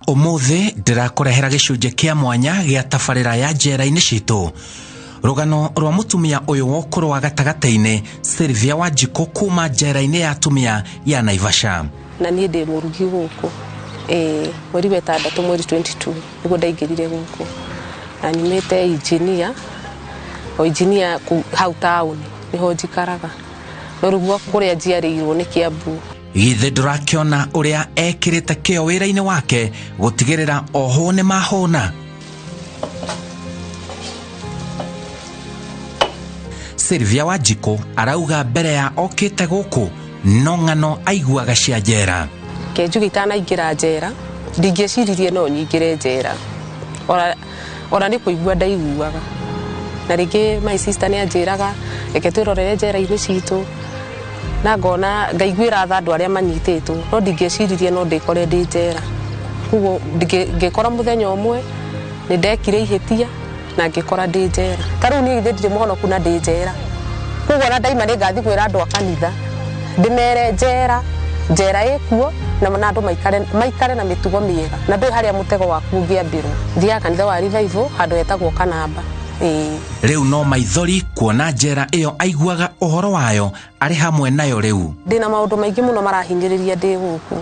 Ũmũthĩ ndĩrakũrehera gĩcunjĩ kĩa mwanya gĩa tabarĩra ya njera-inĩ citũ. Rũgano rwa mũtumia ũyũ wa ũkũrũ wa gatagatĩ-inĩ Sylvia Wanjikũ kuma njera-inĩ ya atumia ya Naivasha. Na niĩ ndĩ mũrugi gũkũ. Mweri wa ĩtandatũ mweri 22 nĩguo ndaingĩrire gũkũ. Na nyumĩte engineer, o engineer hau taũni nĩho njikaraga. No rĩu kũrĩa njiarĩirwo nĩ Kiambu. Githĩ ndũrakĩona ũrĩa ekĩrĩte kĩo wĩra-inĩ wake gũtigĩrĩra ohwo nĩ mahũna. Sylvia Wanjikũ arauga mbere ya okĩte gũkũ no ng'ano aiguaga cia njera. Ke njuge itanaingĩra njera ndingĩeciririe no nyingĩre njera. Ona nĩ kũigua ndaiguaga. Na rĩngĩ my sister nĩ anjĩraga reke twĩrorere njera-inĩ citũ. Na ngona ngaiguĩra tha andũ arĩa manyitĩtwo no ndingĩeciririe no ndĩkore ndĩ njera. Koguo ngĩkora mũthenya ũmwe nĩ ndekire ihĩtia na ngĩkora ndĩ njera. Ta rĩu niĩ githĩ ndirĩ mũhonoku na ndĩ njera. Koguo ona ndaima nĩ ngathiĩ kwĩra andũ a kanitha ndĩmere njera, njera ĩkuo na andũ maikare na mĩtugo mĩega na ndũĩ harĩa mũtego waku ũngĩambĩrwo. Thiaga kanitha wa Revival handũ hetagwo Kanamba. Rĩu no maithori kuona njera ĩyo aiguaga ũhoro wayo arĩ hamwe nayo rĩu. Ndĩna maũndũ maingĩ mũno marahinyĩrĩria ndĩ gũkũ.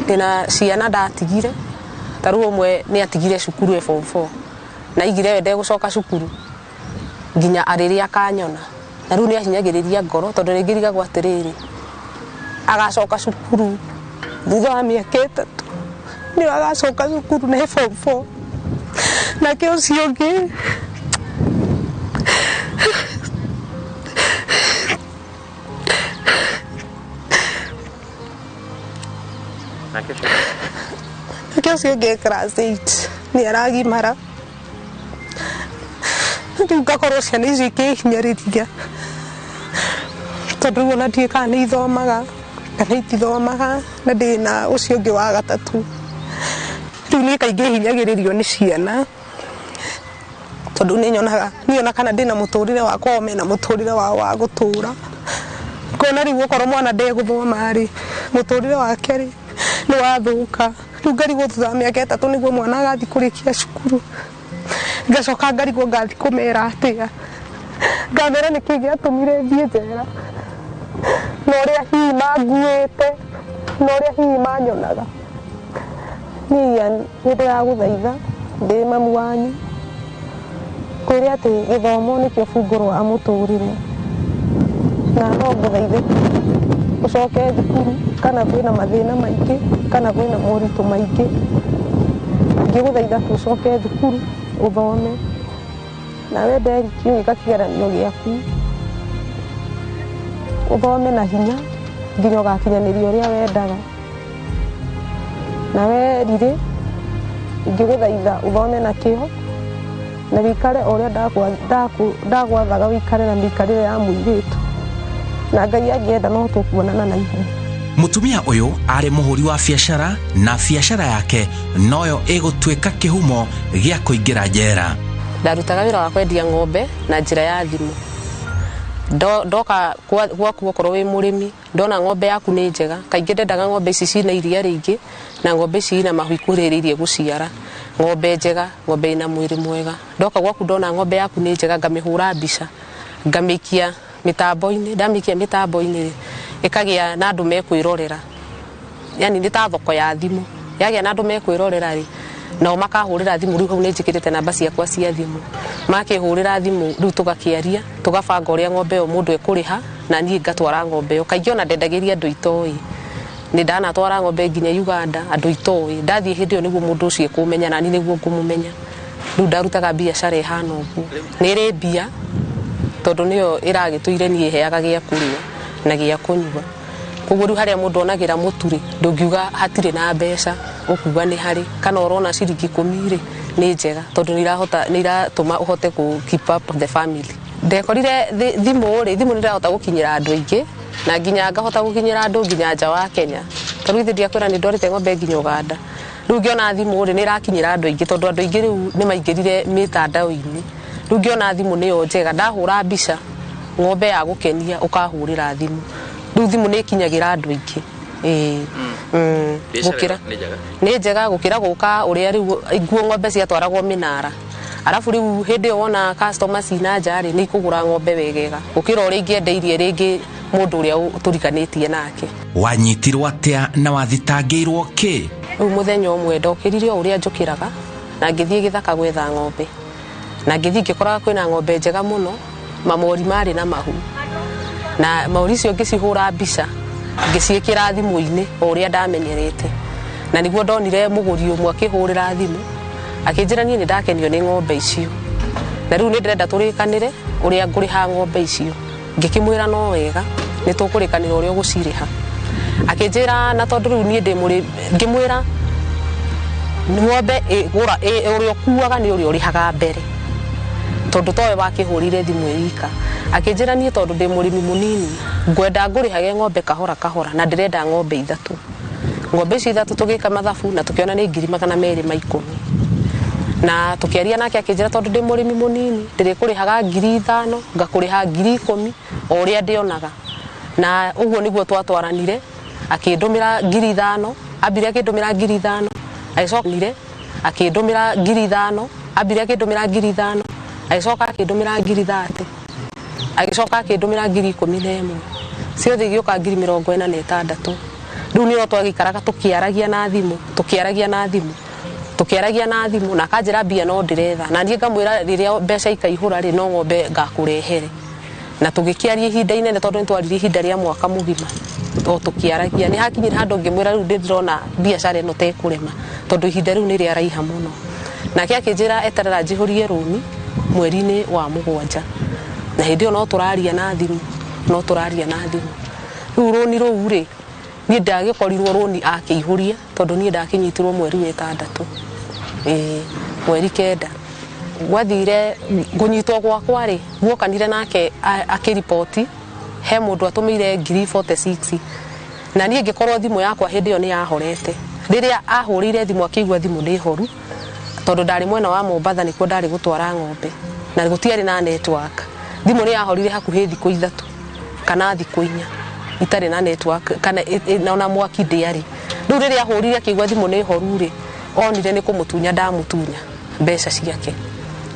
Ndĩna ciana ndatigire, ta rĩu ũmwe nĩ atigire cukuru e form 4 na aigire we ndegũcoka cukuru nginya rĩrĩa akanyona. Na rĩu nĩ ahinyagĩrĩria ngoro tondũ rĩngĩ rigagwo atĩrĩrĩ agacoka cukuru thutha wa mĩaka 3 nĩ agacoka cukuru na form 4. Nake ũcio ũngĩ nake ũcio ũngĩ class 8 nĩ aragimara. Rĩu ngakorwo ciana icio ikĩhinyĩrĩria tondũ rĩu ona ndiũĩ kana nĩ ithomaga kana itithomaga, na ndĩna ũcio ũngĩ wa gatatũ. Rĩu niĩ kaingĩ hinyagĩrĩrio nĩ ciana tondũ nĩ nyonaga niĩ ona kana ndĩna mũtũrĩre wakwa o mena mũtũrĩre wao wa gũtũra. Ngona rĩu okorwo mwana ndegũthoma rĩ, mũtũrĩre wake rĩ nĩ wathũka. Rĩu ngarigwo thutha wa mĩaka 3 nĩguo mwana agathiĩ kũrĩkia cukuru. Ngacoka ngarigwo ngathiĩ kũmera atĩa. Ngamera nĩkĩ gĩatũmire thiĩ njera na ũrĩa hihi manguĩte na ũrĩa hihi manyonaga. Niĩ nĩ ndĩragũthaitha ndĩ mamu wanyu kwĩre atĩ gĩthomo nĩkĩo bungũro wa mũtũrĩre, na no ngũthaithe ũcoke thukuru kana kwĩna mathĩna maingĩ kana kwĩna moritũ maingĩ. Ngĩgũthaitha ũcoke thukuru ũthome, nawe Derrick ũgĩka kĩgeranio gĩaku ũthome na hinya nginya ũgakinyanĩria ũrĩa wendaga. Nawe Riri ingĩgũthaitha ũthome na kĩo na wĩikare o ũrĩa ndagwathaga wĩikare na mĩikarĩre ya mũirĩtu, na Ngai angĩenda no tũkuonana na ihenya. Mũtumia ũyũ arĩ mũhũri wa biacara na biacara yake noyo ĩgũtuĩka kĩhumo gĩa kũingĩra njera. Ndarutaga wĩra wa kwendia ng'ombe na njĩra ya thimũ. Ndoka gwaku okorwo wĩ mũrĩmi ndona ng'ombe yaku nĩ njega, kaingĩ ndendaga ng'ombe ici cina iria rĩingĩ na ng'ombe ici ina mahu ikuhĩrĩirie gũciara. Ng'ombe njega, ng'ombe ina mwĩrĩ mwega. Ndoka gwaku ndona ng'ombe yaku nĩ njega ngamĩhũra mbica ngamĩikia mĩtambo-inĩ. Ndamĩikia mĩtambo-inĩ rĩ, ĩkagĩa na andũ mekwĩrorera, yani nĩ ta thoko ya thimũ. Yagĩa na andũ mekwĩrorera rĩ, nao makahũrĩra thimũ. Rĩu hau nĩ njĩkĩrĩte namba ciakwa cia thimũ, makĩhũrĩra thimũ rĩu tũgakĩaria tũgabanga ũrĩa ng'ombe ĩyo mũndũ ekũrĩha na niĩ ngatwara ng'ombe ĩyo. Kaingĩ ona ndendagĩria andũ itoĩ, nĩ ndanatwara ng'ombe nginya Uganda andũ itoĩ. Ndathiĩ hĩndĩ ĩyo nĩguo mũndũ ũcio ekũmenya na niĩ nĩguo ngũmũmenya. Rĩu ndarutaga biacara ĩhana ũguo, nĩ ĩrĩ mbia tondũ nĩyo ĩragĩtũire niĩ ĩheaga gĩa kũrĩa na gĩa kũnyua. Koguo rĩu harĩa mũndũ onagĩra mũtu rĩ, ndũngiuga hatirĩ na mbeca, ũkuga nĩ harĩ. Kana ũrona ciringi 10 rĩ, nĩ njega tondũ nĩ iratũma ũhote kũ keep up the family. Ndekorire thimũ rĩ, thimũ nĩ ndĩrahota gũkinyĩra andũ aingĩ na nginya ngahota gũkinyĩra andũ nginya nja wa Kenya. Tondũ ithe ndiakwĩra nĩ ndwarĩte ng'ombe nginya Uganda. Rĩu ngĩona thimũ rĩ, nĩ ĩrakinyĩra andũ aingĩ tondũ andũ aingĩ rĩu nĩ maingĩrire mĩtandao-inĩ. Rĩu ngĩona thimũ nĩyo njega, ndahũra mbica ng'ombe ya gũkenia ũkahũrĩra thimũ. Rĩu thimũ nĩ ĩkinyagĩra andũ aingĩ. Gũkĩra nĩ njega gũkĩra gũka ũrĩa rĩu nguo ng'ombe ciatwaragwo mĩnara. Arabu rĩu hĩndĩ ĩyo wona customer cina nja rĩ, nĩ ikũgũra ng'ombe wegega gũkĩra ũrĩa ingĩendeirie rĩngĩ mũndũ ũrĩa tũriganĩtie nake. Wanyitirwo atĩa na wathitangĩirwo kĩ? Rĩu mũthenya ũmwe ndokĩrire o ũrĩa njũkĩraga na ngĩthiĩ gĩthaka gwetha ng'ombe, na ngĩthiĩ ngĩkoraga kwĩna ng'ombe njega mũno, mamori marĩ na mahu, na mori icio ngĩcihũra mbica ngĩciĩkĩra thimũ-inĩ o ũrĩa ndamenyerete. Na nĩguo ndonire mũgũri ũmwe akĩhũrĩra thimũ akĩnjĩra niĩ nĩ ndakenio nĩ ng'ombe icio, na rĩu nĩ ndĩrenda tũrĩkanĩre ũrĩa ngũrĩha ng'ombe icio. Ngĩkĩmwĩra no wega, nĩ tũkũrĩkanĩra ũrĩa ũgũcirĩha. Akĩnjĩra na tondũ rĩu niĩ ndĩ mũrĩ, ngĩmwĩra ng'ombe ĩgũra ũrĩa ũkuaga nĩ ũrĩa ũrĩhaga mbere, tondũ towe wakĩhũrire thimũ ĩika. Akĩnjĩra niĩ tondũ ndĩ mũrĩmi mũnini ngwenda ngũrĩhage ng'ombe kahora kahora, na ndĩrenda ng'ombe ithatũ. Ng'ombe icio ithatũ tũgĩka mathabu na tũkĩona nĩ 210,000. Na tũkĩaria nake akĩnjĩra tondũ ndĩ mũrĩmi mũnini ndĩrĩkũrĩhaga 5,000 ngakũrĩha 10,000 o ũrĩa ndĩonaga. Na ũguo nĩguo twatwaranire, akĩndũmĩra 5,000, ambire akĩndũmĩra 5,000, agĩcoka akĩndũmĩra 5,000, ambire akĩndũmĩra 5,000, agĩcoka akĩndũmĩra 30,000, agĩcoka akĩndũmĩra 11,000, ciothe igĩũka 46,000. Rĩu nĩo twagĩikaraga tũkĩaragia na thimũ, tũkĩaragia na thimũ, tũkĩaragia na thimũ, na akanjĩra mbia no ndĩretha, na niĩ ngamwĩra rĩrĩa mbeca ikaihũra rĩ, no ng'ombe ngakũrehere. Na tũgĩkĩaria ihinda inene tondũ nĩtwaririe ihinda rĩa mwaka mũgima o tũkĩaragia. Nĩ hakinyire handũ ngĩmwĩra rĩu ndĩrona biacara ĩno tekũrema tondũ ihinda rĩu nĩ rĩaraiha mũno. Nake akĩnjĩra eterera njihũrie rũni mweri-inĩ wa 7, na hĩndĩ ĩyo no tũraria na thimũ, no tũraria na thimũ. Rĩu rũni rũu rĩ, niĩ ndagĩkorirwo rũni akĩihũria tondũ niĩ ndakĩnyitirwo mweri wa 6, mweri 9. Gwathire kũnyitwo gwakwa rĩ, guokanire nake akĩriboti he mũndũ atũmĩire 46,000, na niĩ ngĩkorwo thimũ yakwa hĩndĩ ĩyo nĩ yahorete. Rĩrĩa ahũrĩire thimũ akĩigua thimũ nĩ horu, tondũ ndarĩ mwena wa Mombatha nĩkuo ndarĩ gũtwara ng'ombe na gũtiarĩ na network. Thimũ nĩ yahorire hakuhĩ thikũ 3 kana thikũ 4 itarĩ na network kana ona mwaki ndĩarĩ. Rĩu rĩrĩa ahũrire akĩigua thimũ nĩ horu rĩ, onire nĩ kũmũtunya ndamũtunya mbeca ciake,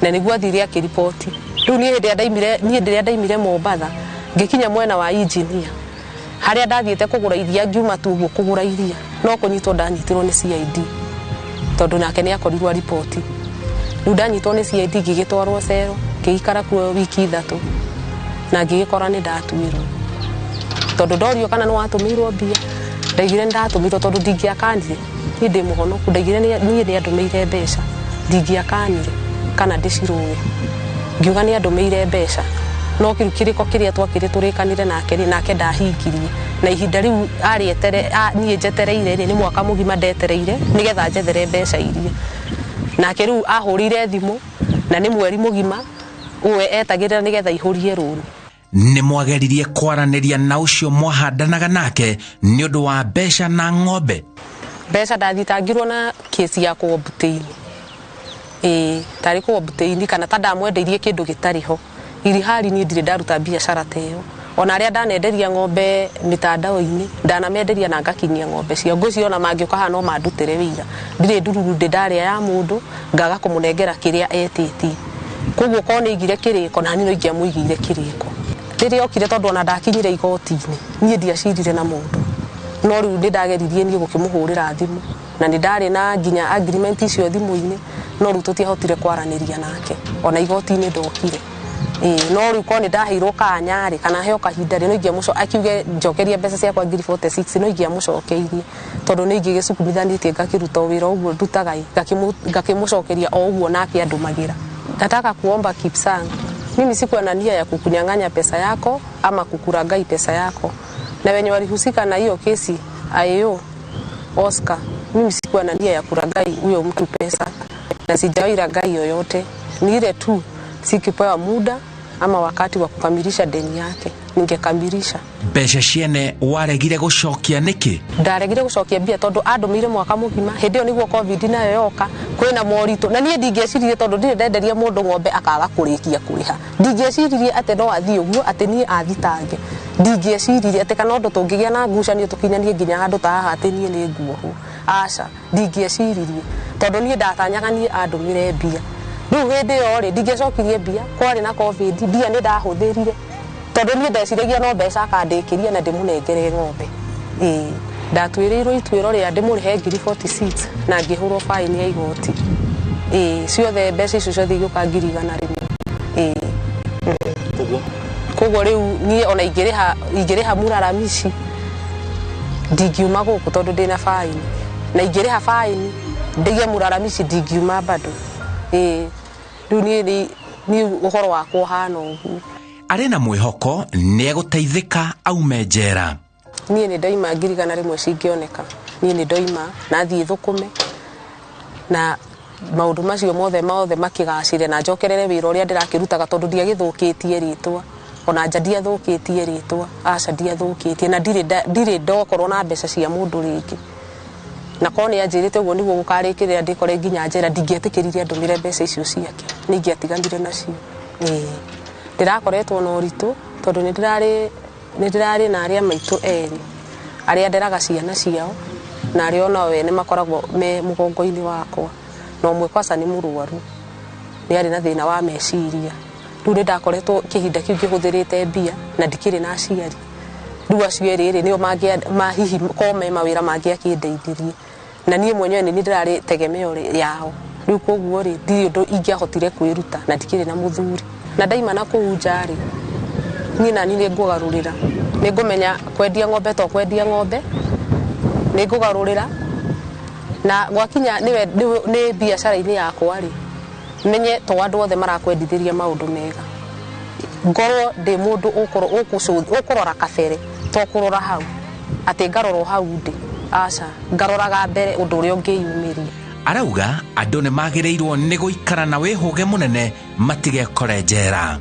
na nĩguo athire akĩriboti. Rĩu niĩ hĩndĩ ĩrĩa ndaimire, niĩ rĩrĩa ndaimire Mombatha ngĩkinya mwena wa engineer harĩa ndathiĩte kũgũra iria, ngiuma tu ũguo kũgũra iria, no kũnyitwo ndanyitirwo nĩ CID tondũ nake nĩ akorirwo ariboti. Rĩu ndanyitwo nĩ CID ngĩgĩtwarwo cero, ngĩikara kuo wiki 3 na ngĩgĩkora nĩ ndatuirwo, tondũ ndorio kana nĩ watũmĩirwo mbia, ndaigire nĩ ndatũmĩirwo tondũ ndingĩakanire. Niĩ ndĩ mũhonoku, ndaigire niĩ nĩ andũmĩire mbeca, ndingĩakanire kana ndĩcirũe. Ngiuga nĩ andũmĩire mbeca, no kĩu kĩrĩko kĩrĩa twakĩrĩ tũrĩkanire nake rĩ, nake ndahingirie. Na ihinda rĩu arĩ etere, niĩ njetereire rĩ, nĩ mwaka mũgima ndetereire nĩgetha njethere mbeca iria. Nake rĩu ahũrĩire thimũ na nĩ mweri mũgima ũwe etagĩrĩra nĩgetha ihũrie rũni. Nĩ mwageririe kwaranĩria na ũcio mwahandanaga nake nĩ ũndũ wa mbeca na ng'ombe? Mbeca ndathitangirwo na kesi ya kũobtain. Tarĩ kũobtain kana ta ndamwendeirie kĩndũ gĩtarĩ ho. Irihari niĩ ndirĩ ndaruta biacara ta ĩyo. Ona arĩa ndanenderia ng'ombe mitandao-inĩ, ndanamenderia na ngakinyia ng'ombe ciao. Ngwĩciria ona mangĩũka haha no mandutĩre wĩira. Ndirĩ ndururu ndĩ ndarĩa ya mũndũ ngaga kũmũnengera kĩrĩa etĩtie. Koguo korwo nĩ aigire kĩrĩko, na niĩ no ingĩamũigĩire kĩrĩko. Rĩrĩa okire tondũ ona ndakinyire igoti-inĩ, niĩ ndiacirire na mũndũ. No rĩu nĩ ndageririe niĩ gũkĩmũhũrĩra thimũ, na nĩ ndarĩ na nginya agreement icio thimũ-inĩ, no rĩu tũtiahotire kwaranĩria nake. Ona igoti-inĩ ndokire. No rĩu korwo nĩ ndaheirwo kanya rĩ, kana heo kahinda rĩ, no ingĩamũco-, akiuge njokerie mbeca ciakwa 46,000, no ingĩamũcokeirie, tondũ nĩ ingĩgĩcukumithanĩtie ngakĩruta o wĩra ũguo ndutaga ĩ, ngakĩmũcokeria o ũguo nake andũmagĩra. Nataka kuomba Kipsang, mimi sikuwa na nia ya kukunyang'anya pesa yako ama kukuragai pesa yako, na wenye walihusika na hiyo kesi IO Oscar, mimi sikuwa na nia ya kuragai huyo mtu pesa na sijawahi ragai yoyote. Ni ile tu sikipewa muda ama wakati wa kukamilisha deni yake. Ningekamilisha. Mbeca ciene waregire gũcokia nĩkĩ? Ndaregire gũcokia mbia tondũ andũmĩire mwaka mũgima. Hĩndĩ ĩyo nĩguo COVID nayo yoka, kwĩna moritũ, na niĩ ndingĩeciririe tondũ ndirĩ ndenderia mũndũ ng'ombe akaga kũrĩkia kũrĩha. Ndingĩeciririe atĩ no athiĩ ũguo, atĩ niĩ athitange. Ndingĩeciririe atĩ kana ũndũ tũngĩgĩa na ngucanio tũkinyanie nginya handũ ta haha atĩ niĩ nĩ nguohwo. Aca, ndingĩeciririe tondũ niĩ ndatanyaga niĩ andũmĩre mbia. Rĩu hĩndĩ ĩyo rĩ, ndingĩacokirie mbia, kwarĩ na COVID, mbia nĩ ndahũthĩrire tondũ niĩ ndeciragia no mbeca akandĩkĩria na ndĩmũnengere ng'ombe. Ĩĩ, ndatuĩrĩirwo ituĩro rĩa ndĩmũrĩhe 46,000 na ngĩhũrwo baini ya igoti. Ĩĩ, ciothe mbeca icio ciothe igĩũka 100,000. Ĩĩ. Koguo rĩu niĩ ona ingĩrĩha muraramici ndingiuma gũkũ tondũ ndĩna baini, na ingĩrĩha baini ndĩge muraramici ndingiuma bado. Ĩĩ, rĩu niĩ ũhoro wakwa ũhana ũguo. Arĩ na mwĩhoko nĩegũteithĩka aume njera. Niĩ nĩ ndoima 100,000 cingĩoneka. Niĩ nĩ ndoima na thiĩ thũkũme na maũndũ macio mothe mothe makĩgacĩre na njokerere wĩra ũrĩa ndĩrakĩrutaga tondũ ndiagĩthũkĩtie rĩtwa, ona nja ndiathũkĩtie rĩtwa, aca ndiathũkĩtie, na ndirĩ ndokorwo na mbeca cia mũndũ rĩngĩ. Na korwo nĩ anjĩrĩte ũguo nĩguo gũkarĩkĩrĩra ndĩkore nginya njera, ndingĩetĩkĩrire andũmĩre mbeca icio ciake, nĩ ingĩatiganire nacio. Ĩĩ, ndĩrakoretwo na ũritũ tondũ nĩ ndĩrarĩ na arĩa maitũ erĩ arĩa nderaga ciana ciao, na arĩa onao ene makoragwo me mũgongo-inĩ wakwa, na ũmwe kwaca nĩ mũrwaru, nĩ arĩ na thĩna wa meciria. Rĩu nĩ ndakoretwo kĩhinda kĩu ngĩhũthĩrĩte mbia na ndikĩrĩ na aciari. Rĩu acio erĩ rĩ, nĩo hihi korwo me mawĩra mangĩakĩndeithirie, na niĩ mwenyewe nĩ niĩ ndĩrarĩ tegemeo yao. Rĩu koguo rĩ, ndirĩ ũndũ ingĩahotire kwĩruta na ndikĩrĩ na mũthuri. Na ndaima na kũu nja rĩ, niĩ nani nĩ ngũgarũrĩra, nĩ ngũmenya kwendia ng'ombe to kwendia ng'ombe, nĩ ngũgarũrĩra na gwakinya nĩ biacara-inĩ yakwa rĩ, menye to andũ othe marakwendithĩria maũndũ mega. Ngorwo ndĩ mũndũ ũkũrora kabere to kũrora hau atĩ ngarora hau ndĩ, aca, ngaroraga mbere ũndũ ũrĩa ũngĩyumĩria. Arauga andũ nĩ magĩrĩirwo nĩ gũikara na wĩhũge mũnene matigekore njera.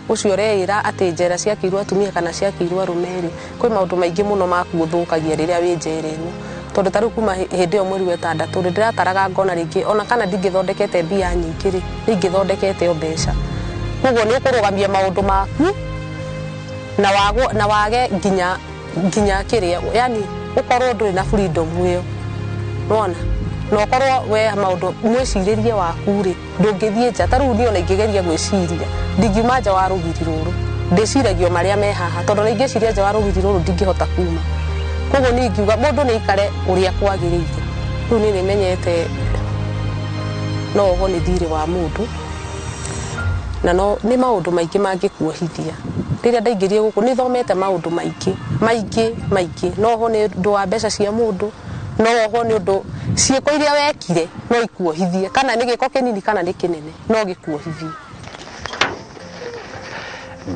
Ũcio ũreĩra atĩ njera ciakĩirwo atumia kana ciakĩirwo arũme rĩ, kwĩ maũndũ maingĩ mũno makũthũkagia rĩrĩa wĩ njera ĩno. Tondũ ta rĩu kuma hĩndĩ ĩyo mweri wa ĩtandatũ rĩ, ndĩrataraga ngona rĩngĩ ona kana ndingĩthondekete mbia nyingĩ rĩ, nĩ ingĩthondekete o mbeca. Koguo nĩ ũkũrũgamia maũndũ maku na wage nginya kĩrĩa, yani ũkorwo ndũrĩ na freedom ĩyo. Nĩwona? Na ũkorwo we maũndũ mwĩcirĩrie waku rĩ, ndũngĩthiĩ nja. Ta rĩu niĩ ona ingĩgeria gwĩciria, ndingiuma nja wa rũgiri rũrũ, ndĩciragia marĩa me haha, tondũ ona ingĩciria nja wa rũgiri rũrũ ndingĩhota kuma. Koguo niĩ ingiuga mũndũ nĩ aikare ũrĩa kwagĩrĩire. Rĩu niĩ nĩmenyete no oho nĩ thirĩ wa mũndũ, na no nĩ maũndũ maingĩ mangĩkuohithia. Rĩrĩa ndaingĩrire gũkũ nĩ thomete maũndũ maingĩ maingĩ maingĩ, no oho nĩ ũndũ wa mbeca cia mũndũ, no oho nĩ ũndũ ciĩko iria wekire no ikuohithie, kana nĩ gĩko kĩnini kana nĩ kĩnene, no gĩkuohithie.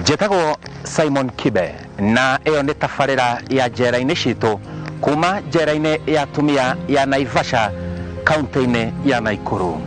Njĩtagwo Simon Kibe na ĩyo nĩ tabarĩra ya njera-inĩ citũ kuma njera-inĩ ya atumia ya Naivasha kaunti-inĩ ya Nakuru.